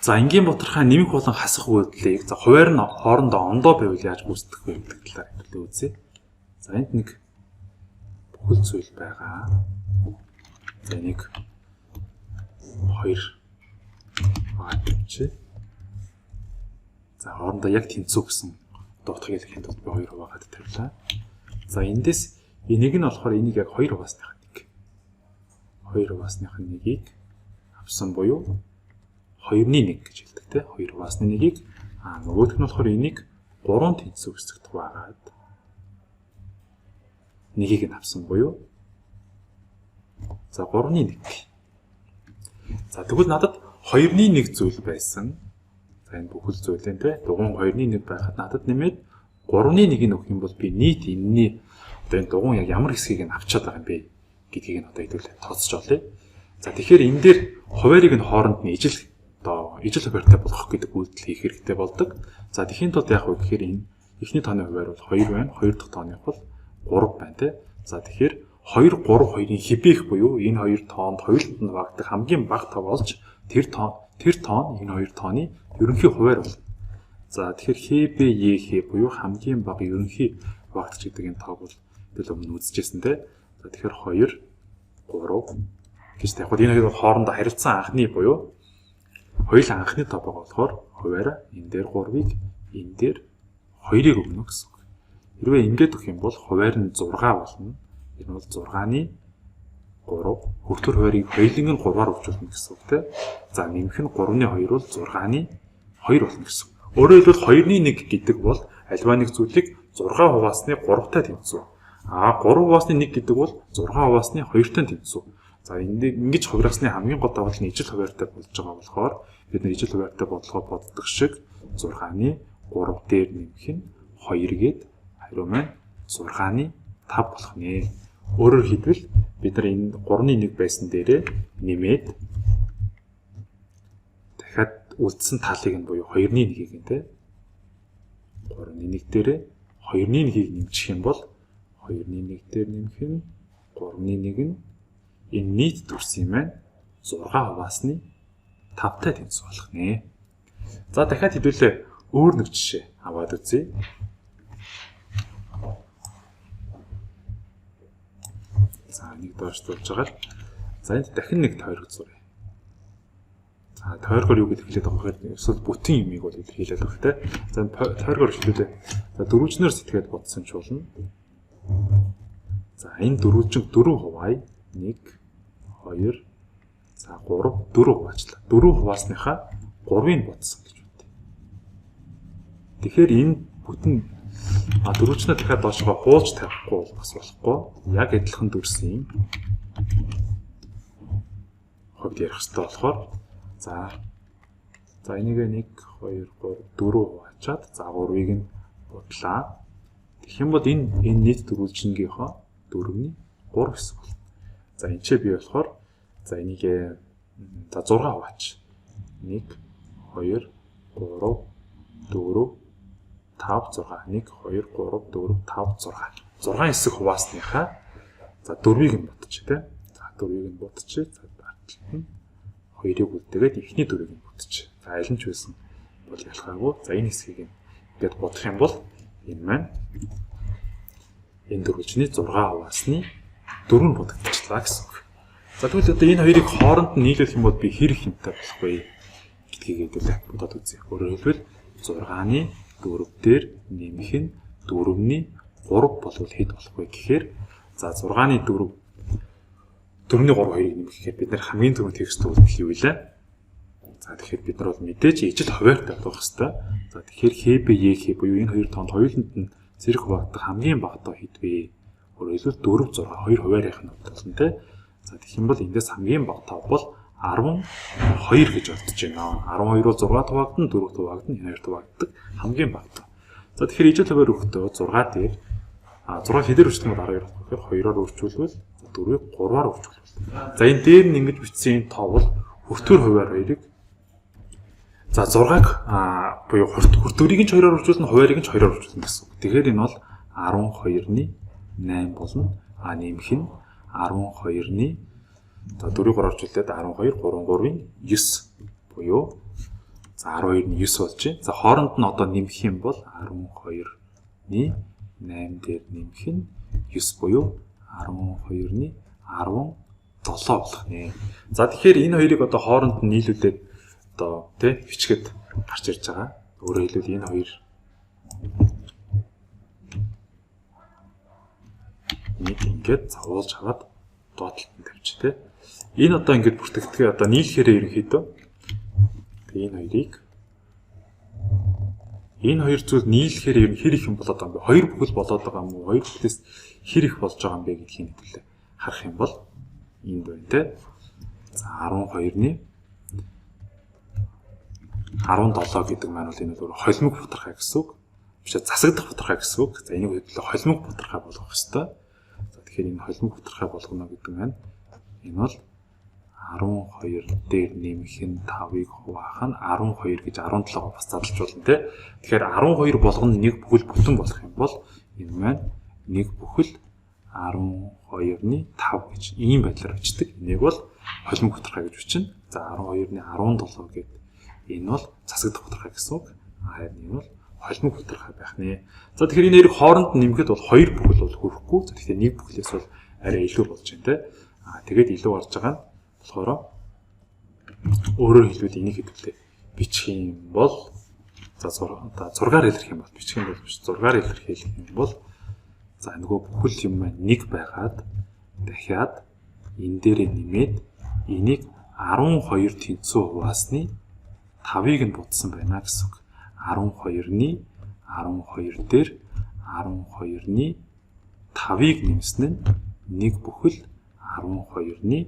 За энгийн бутархай нэмэх болон хасах үйлдэлийг за хуваар нь хоорондоо ондоо байвал яаж гүйцэтгэх вэ гэдэг талаар хэвлээ үзье. За энд нэг бүхэл зүйл байгаа. За энийг 2 хуваагаад тавьчих. За хоорондоо яг тэнцүү гэсэн дуутахыг илэрхийлэхийн тулд би 2 хуваагаад тавилаа. За эндээс энийг нь болохоор энийг яг 2 хуваасных нь 1. 2 хуваасных нь 1-ийг авсан буюу 2-ны 1 гэж хэлдэг те 2 хуваасны 1-ийг нөгөөх нь болохоор энийг 3 тэнцүү хэсэгт хуваагаад 1-ийг нь авсан буюу за 3-ны 1. За тэгвэл надад 2-ны 1 зүйл байсан. За энэ бүхэл зүйлэн те дугуун 2-ны 1 байхад надад нэмээд 3-ны 1-ийг өгөх юм бол би нийт энэний одоо энэ дугуун яг ямар хэсгийг нь авчаад байгаа юм бэ гэдгийг нь одоо хэдүүлээ тооцож олъё. За тэгэхээр энэ дээр хуваарийг нь хооронд нь ижил одоо ижил хуваартай болгох гэдэг үйлдэл хийх хэрэгтэй болдог. За тэгэхийн тулд яах вэ гэхээр энэ эхний тооны хуваар бол 2 байна, хоёр дахь тооных бол 3 байна те. За тэгэхээр 2 3 2-ын хэбээх буюу энэ хоёр тоонд хоёуланд нь хуваагдах хамгийн бага тоо болж тэр тоо нь энэ хоёр тооны ерөнхий хуваар болно. За тэгэхээр ХБ Е Х буюу хамгийн бага ерөнхий хуваагдах гэдэг энэ тоог бол тэгэл өмнө үзчихсэн те. За тэгэхээр 2 3 гэж тавихад энэ хоёр бол хоорондоо харилцан анхны буюу хоёул анхны тоо байгаа болохоор хуваараа энэ дээр 3-ыг энэ дээр 2-ыг өгнө гэсэн үг. Хэрвээ ингэж өгөх юм бол хуваар нь 6 болно. Энэ бол 6-ны 3 хүртүр хуваарийг хоёуланг нь 3-аар өвжүүлнэ гэсэн үг те. За нэмэх нь 3-ны 2 бол 6-ны 2 болно гэсэн үг. Өөрөөр хэлбэл 2-ны 1 гэдэг бол альва нэг зүйлийг 6 хуваасны 3-тай тэнцүү. А 3 хуваасны 1 гэдэг бол 6 хуваасны 2-тай тэнцүү. За энд ингэж хувиргасны хамгийн гол давуу тал нь ижил хуваартай болж байгаа болохоор бид нар ижил хуваартай бодлогоо боддог шиг 6-ны 3 дээр нэмэх нь 2 гээд хариу маань 6-ны 5 болох нэ. Өөрөөр хэлбэл бид нар энэ 3-ны 1 байсан дээрээ нэмээд дахиад үлдсэн талыг нь буюу 2-ны 1-ийг нь те 3-ны 1 дээрээ 2-ны 1-ийг нэмчих юм бол 2-ны 1 дээр нэмэх нь 3-ны 1 нь энэ нийт дүрс юм байна. 6 хуваасны 5-тай тэнцүү болох нэ. За дахиад хэдүүлээ өөр нэг жишээ аваад үзье. За нэг доошлуулж байгаа л. За энд дахин нэг тойрог зуръя. За тойргоор юу гэж хэлээд байгаа вэ гэхээр эсвэл бүтэн юмыг бол илэрхийлээд байгаа те. За тойргоор шилжүүлээ. За дөрвөлжнөөр сэтгээд бодсон ч болно. За энэ дөрвөлжинг 4 хуваая. 1 2 за 3 4 хуваачлаа. 4 хуваасныхаа 3-ыг бодсон гэж бодъё. Тэгэхээр энэ бүтэн дөрвөлжнөө дахиад доошогоо хуулж тавихгүй бол бас болохгүй. Яг адилхан дүрсийн хувьд ярих хэрэгтэй болохоор за энийг 1 2 3 4 хуваачаад за 3-ыг нь будлаа. Тэгэх юм бол энэ нийт дөрвөлжингийнхоо 4-ний 3 хэсэг болно. За энэ ч би болохоор за энийг за 6 хуваач. 1 2 3 4 5 6 1 2 3 4 5 6 6 хэсэг хуваасныхаа за 4-ийг нь бодчих те. За 4-ийг нь бодчих. За дараалалт нь 2-ыг үлдээгээд эхний 4-ийг нь бодчих. За аль нь ч байсан бол ялгаагүй. За энэ хэсгийг ингээд бодох юм бол энэ маань энэ дөрвөлжний 6 хуваасны 4 нь бодогдчихлаа гэсэн үг. За тэгвэл одоо энэ хоёрыг хооронд нь нийлүүлэх юм бол би хэр их юмтай болох вэ гэдгийг хэдүүлээ бодоод үзье. Өөрөөр хэлбэл 6-ны 4 дээр нэмэх нь 4-ний 3 болвол хэд болох вэ гэхээр за 6-ны 4 4-ний 3 хоёрыг нэмэх гэхээр бид нар хамгийн түрүүнд хийх ёстой үйлдэл юу вэ? За тэгэхээр бид нар бол мэдээж ижил хуваартай болох ёстой. За тэгэхээр ХБ Е Х буюу энэ хоёр тоонд хоёуланд нь зэрэг хуваагдах хамгийн бага тоо хэд вэ? Өөрөөр хэлбэл 4 6 хоёр хуваарийнх нь болно те. За тэгэх юм бол эндээс хамгийн бага тоо бол 12 гэж олдож байна. 12 бол 6 хуваагдана, 4 хуваагдана, энэ хоёр хуваагддаг хамгийн бага тоо. За тэгэхээр ижил хуваар өгөхдөө 6 дээр 6 хэдээр үржих юм бол 12 болох гэхээр 2-оор үржүүлвэл 4-ийг 3-аар үржүүлвэл. За энэ дээр нь ингэж бичсэн энэ тоо бол хүртүр хуваар хоёрыг за 6-аг буюу хүртүрийг нь ч 2-оор үржүүлнэ, хуваарийг нь ч 2-оор үржүүлнэ гэсэн үг. Тэгэхээр энэ бол 12-ны 8 болно. А нэмэх нь 12-ны за 4-ийг 3-аар үржүүлээд 12 3 3-ын 9 буюу За 12-ны 9 болж байна. За хооронд нь одоо нэмэх юм бол 12-ны 8 дээр нэмэх нь 9 буюу 12-ны 17 болох нэ. За тэгэхээр энэ хоёрыг одоо хооронд нь нийлүүлээд одоо тий бичгээд гарч ирж байгаа. Өөрөөр хэлбэл энэ хоёр энийг ингээд зовоолж аваад доотлолт нь тавьчих тий. Энэ одоо ингээд бүртгэгдэхээ одоо нийлэхээрээ ерөнхийдөө тэгээ энэ хоёрыг энэ хоёр зүйл нийлэхээр ер нь хэр их юм болоод байгаа юм бэ? Хоёр бүхэл болоод байгаа юм уу? Хоёр бүхлээс хэр их болж байгаа юм бэ гэдгийг хэдүүлээ харах юм бол энд байна те. За 12-ны 17 гэдэг маань бол энэ бол холимог бутархай гэсэн үг. Биш засагдах бутархай гэсэн үг. За энийг хэдүүлээ холимог бутархай болгох ёстой. За тэгэхээр энэ холимог бутархай болгоно гэдэг маань энэ бол 12 дээр нэмэх нь 5-ыг хуваах нь 12 гэж 17-оор бас задлж болно те. Тэгэхээр 12 болгоно нэг бүхэл бүтэн болох юм бол энэ маань нэг бүхэл 12-ны 5 гэж ийм байдлаар бичдэг. Энийг бол холимог бутархай гэж бичнэ. За 12-ны 17 гэдэг энэ бол засагдах бутархай гэсэн үг. Харин энэ бол холимог бутархай байх нэ. За тэгэхээр энэ хоёрыг хооронд нэмэхэд бол хоёр бүхэл бол хүрэхгүй. За тэгэхээр нэг бүхлээс бол арай илүү болж байна те. Аа тэгээд илүү гарч байгаа нь болохоор өөрөөр хэлбэл энийг хэдүүлээ бичих юм бол за зургаар илэрх юм бол бичих юм бол биш зургаар илэрхийлэх юм бол за нөгөө бүхэл юм маань нэг байгаад дахиад энэ дээрээ нэмээд энийг 12 тэнцүү хуваасны 5-ыг нь будсан байна гэсэн үг. 12-ны 12 дээр 12-ны 5-ыг нэмсэн нь нэг бүхэл 12-ны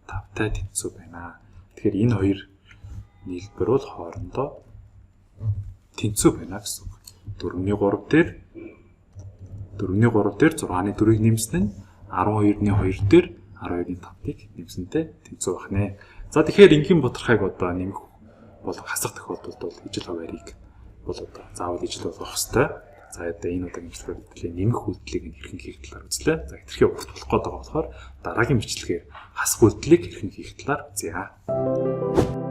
5-тай тэнцүү байна. Тэгэхээр энэ хоёр нийлбэр бол хоорондоо тэнцүү байна гэсэн үг. 4-ний 3 дээр 4-ний 3 дээр 6-ны 4-ыг нэмсэн нь 12-ны 2 дээр 12-ны 5-ыг нэмсэнтэй тэнцүү байх нэ. За тэгэхээр энгийн бутархайг одоо нэмэх болон хасах тохиолдолд бол ижил хуваарийг бол одоо заавал ижил болгох ёстой. За одоо энэ удаагийн бичлэгээр хэдүүлээ нэмэх үйлдэлийг хэрхэн хийх талаар үзлээ. За хэтэрхий урт болох гээд байгаа болохоор дараагийн бичлэгээр хасах үйлдэлийг хэрхэн хийх талаар үзье.